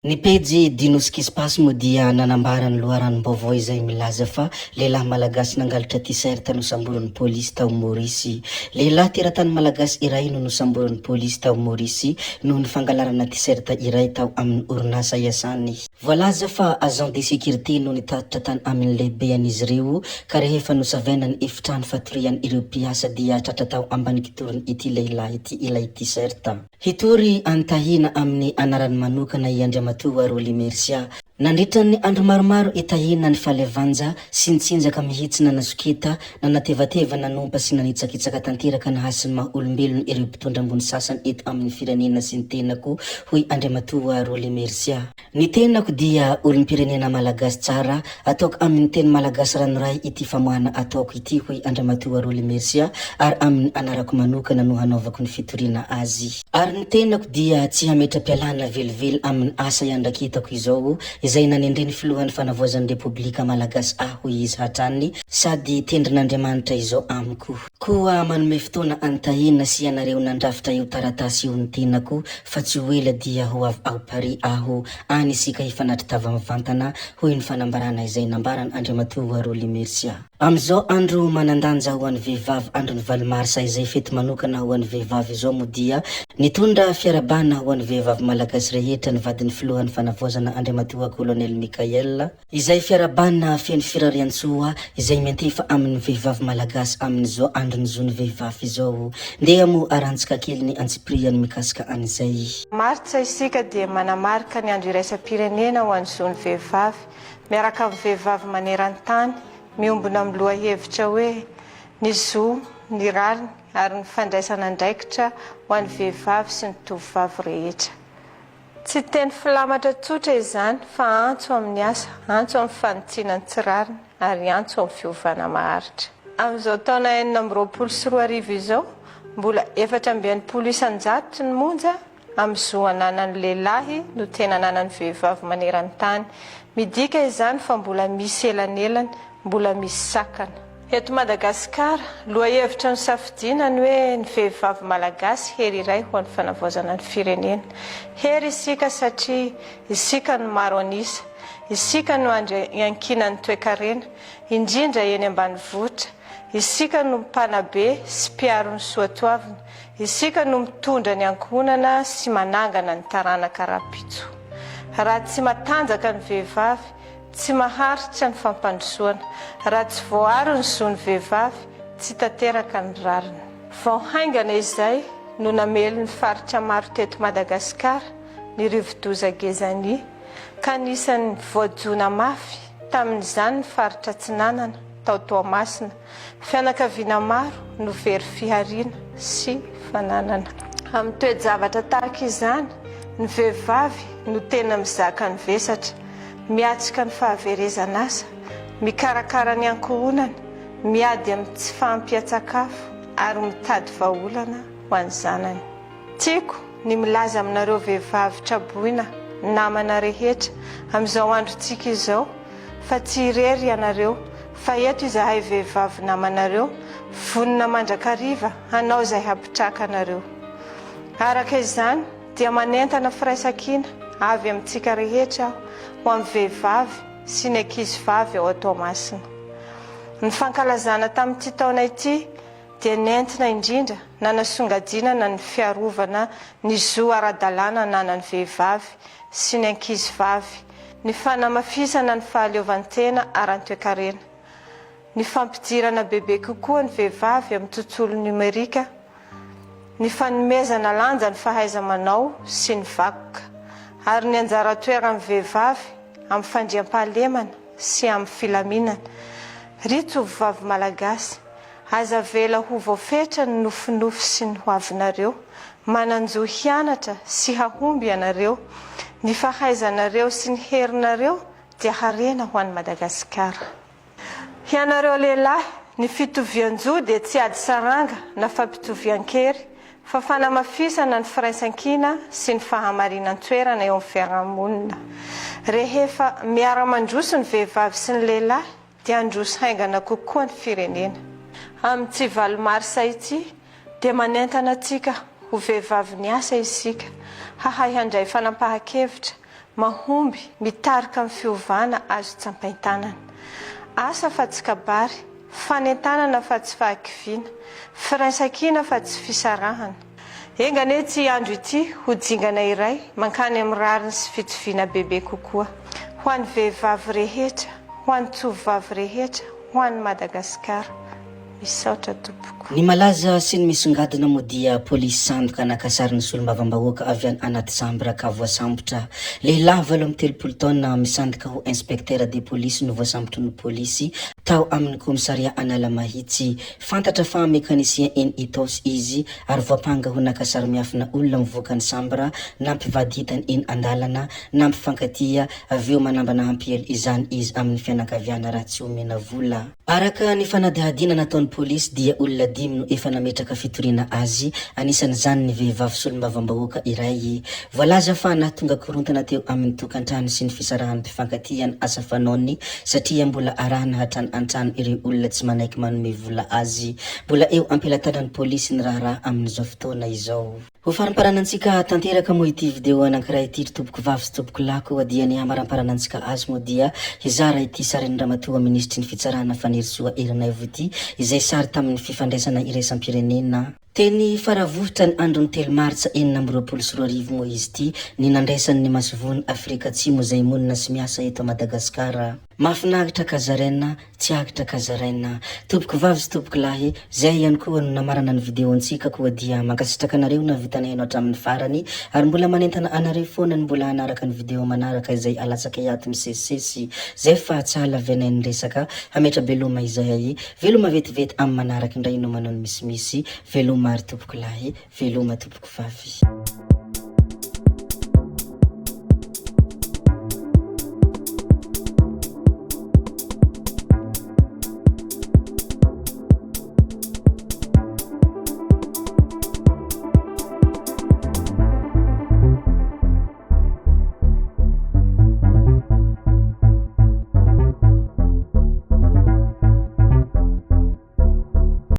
Ny pejy Dinoskispace moa dia nanambara ny loharanom-baovao izay milaza fa lehilahy malagasy nangalatra t-shirt nosamborin'ny polisy tao Maorisy. Lehilahy teratany malagasy iray no nosamborin'ny polisy tao Maorisy noho ny fangalarana t-shirt iray tao amin'ny orinasa iasany. Voalaza fa agent de sécurité no nitatitra tany amin'ny lehibean'izy ireo ka rehefa nosavaina ny efitrano fatorian'ireo mpiasa dia tratra tao ambany kitoriny ity lehilahy ity ilay t-shirt. Hitory an'i Tahina amin'ny anarany manokana i Andriamatoa Rolly Mercia. Nandritra ny andro maromaro i Tahina nifalevanja sy nitsinjaka mihitsy nanasoketa, nanatevateva, nanompa sy nanitsakitsaka tanteraka ny hasin'ny maha olombelona ireo mpitondra ambony sasany eto amin'ny firenena sy ny tenako, hoy Andriamatoa Rolly Mercia. Ny tenako dia olom-pirenena malagasy tsara, ataoko amin'ny teny malagasy ranoray ity famoahana ataoko ity, hoy Andriamatoa Rolly Mercia, ary amin'ny anarako manokana no hanaovako ny fitoriana azy. Ary ny tenako dia tsy hametra-pialana velively amin'ny asa iandraketako izao, izay nanendren'ny Filohan'ny Fanavaozan'ny Repoblika Malagasy ahy, hoy izy hatrany, sady tendrin'Andriamanitra izao amiko. Koa manome fotoana an'i Tahina sy ianareo nandrafitra io taratasy io ny tenako fa tsy ho ela dia ho avy ao Paris aho, any isika hifanatri-tava mivantana, hoy ny fanambarana izay nambaran' Andriamatoa Rolly Mercia. Amin'izao andro manan-danja ho an'ny vehivavy andron'ny valo marsa izay fety manokana ho an'ny vehivavy izao moa dia nitondra fiarahabana ho an'ny vehivavy malagasy rehetra ny vadin'ny filohan'ny fanavaozana Andriamatoa Colonel Mickaël, Izay fiarahabana feno firariantsoa izay miantefa amin'ny vehivavy malagasy amin'izao andron'ny zon'ny vehivavy izao. Ndeha moa arantsika kely ny antsipiriany mikasika an'izay. Martsa isika dia manamarika ny andro iraisam-pirenena ho an'ny zon'ny vehivavy, miaraka amin'ny vehivavy maneran-tany, miombona amin'ny lohahevitra hoe Ny zo, ny rariny ary ny fandraisana andraikitra ho an'ny vehivavy sy ny tovovavy rehetra. Tsy teny filamatra tsotra izany fa antso amin'ny asa, antso amin'ny fanitsiana ny tsy rariny ary antso amin'ny fiovana maharitra. Amin'izao taona 2026 izao, mbola 64 isan-jatony monja amin'ny zo ananan'ny lehilahy no tena ananan'ny vehivavy maneran-tany. Midika izany fa mbola misy elanelany Mbola misy sakana. Eto Madagasikara, lohahevitra nosafidiana ny hoe ny vehivavy malagasy hery iray ho an'ny fanavaozana ny firenena. Hery isika satria isika no maro an'isa, isika no andry iankinan'ny toekarena, indrindra eny ambanivohitra, isika no mpanabe sy mpiaro ny soatoavina, isika no mitondra ny ankohonana sy manangana ny taranaka rahampitso. Raha tsy matanjaka ny vehivavy, Tsy maharitra ny fampandrosoana. Raha tsy voaaro ny zon'ny vehivavy, tsy tanteraka ny rariny. Vao haingana izay no namely ny faritra maro teto Madagasikara ny rivodoza Gezani, ka anisan'ny voajona mafy tamin'izany ny faritra Atsinanana, tao Toamasina. Fianakaviana maro no very fihariana sy fananana. Amin'ny toe-javatra tahaka izany, ny vehivavy no tena mizaka ny vesatra, miatrika ny fahaverezan'asa, mikarakara ny ankohonana, miady amin'ny tsy fahampian-tsakafo ary mitady vahaolana ho an'ny zanany. Tiako ny milaza aminareo vehivavy traboina namana rehetra amin'izao androntsika izao fa tsy irery ianareo fa eto izahay vehivavy namanareo vonona mandrakariva hanao izay hampitraka anareo. Araka izany dia manentana firaisankina avy amintsika rehetra aho ho amin'ny vehivavy sy ny ankizy vavy ao Toamasina. Ny fankalazana tamin'ity taona ity dia nentina indrindra nanasongadinana ny fiarovana ny zo ara-dalàna ananan'ny vehivavy sy ny ankizy vavy, ny fanamafisana ny fahaleovantena ara-toekarena, ny fampidirana bebe kokoa ny vehivavy amin'ny tontolo nomerika, ny fanomezana lanja ny fahaiza-manao sy ny vakoka, ary ny anjara toeran'ny vehivavy amin'ny fandriampahalemana sy amin'ny filaminana. Ry tovovavy malagasy, Aza avela ho voafetra ny nofinofy sy ny hoavinareo. Manan-jo hianatra sy hahomby ianareo. Ny fahaizanareo sy ny herinareo dia harena ho an'i Madagasikara. Hianareo lehilahy, ny fitovian-jo dia tsy ady saranga na fampitovian-kery fa fanamafisana ny firaisankina sy ny fahamarinan-toerana eo amin'ny fiarahamonina. Rehefa miara-mandroso ny vehivavy sy ny lehilahy, dia handroso haingana kokoa ny firenena. Amin'ity valo marsa ity dia manentana antsika ho vehivavy miasa isika, hahay handray fanapahan-kevitra, mahomby, mitarika amin'ny fiovana azo tsampain-tanana. Asa fa tsy kabary, fanentanana fa tsy fahakiviana, firaisankina fa tsy fisarahana. Enga anie ity andro ity ho dingana iray mankany amin'ny rariny sy fitoviana bebe kokoa. Ho an'ny vehivavy rehetra, ho an'ny tovovavy rehetra, ho an'i Madagasikara. Misaotra tompoko. Ny malaza sy ny misongadina moa dia polisy sandoka naka sarin'ny solombavambahoaka avy any anaty chambre ka voasambotra. Lehilahy 38 taona misandoka ho inspecteur de police no voasambotry ny polisy tao amin'ny kaomisariat Analamahitsy. Fantatra fa mécanicien eny Itaosy izy ary voampanga ho naka sary miafina olona mivoaka ny chambre, nampivady hitany eny an-dalana, nampifankatia, avy eo manambana hampiely izany izy amin'ny fianakaviana raha tsy omena vola. Araka ny fanadihadiana nataon'ny polisy dia olona dimy no efa nametraka fitoriana azy, anisan'izany ny vehivavy solombavambahoaka iray. Voalaza fa nahatonga korontana teo amin'ny tokantrano sy ny fisarahan'ny mpifankatia ny asa fanaony satria mbola arahana hatrany an-trano ireo olona tsy manaiky manome vola azy. Mbola eo am-pelatanan'ny polisy ny raharaha amin'izao fotoana izao. Ho farimparanantsika tanteraka moa ity video anankiray ity ry tompoko vavy sy tompoko lahy koa dia ny hamaramparanantsika azy moa dia hizara ity sarin'ny ramatoa minisitry ny fitsarana Fanirisoa Ernaivo ity izay sary tamin'ny fifandraisana iraisam-pirenena teny Faravohitra ny andron'ny telo martsa 2026 moa izy ity ny nandraisany ny masoivohon'i Afrika Atsimo izay monina sy miasa eto Madagasikara. Mahafinaritra ka zaraina Tsy aritra ka zaraina. Tompoko vavy sy tompoko lahy, zay ihany koa no namarana ny vidéo ntsika koa dia mankasitraka anareo nahavita nihaino hatramin'ny farany ary mbola manentana anareo foana ny mbola hanaraka ny vidéo manaraka izay alatsakay ato misesisesy zay fa tsy hahalavianay ny resaka hametra-beloma izahay veloma vetivety amin'ny manaraka indray no manao ny misimisy veloma ary tompoko lahy veloma tompoko vavy.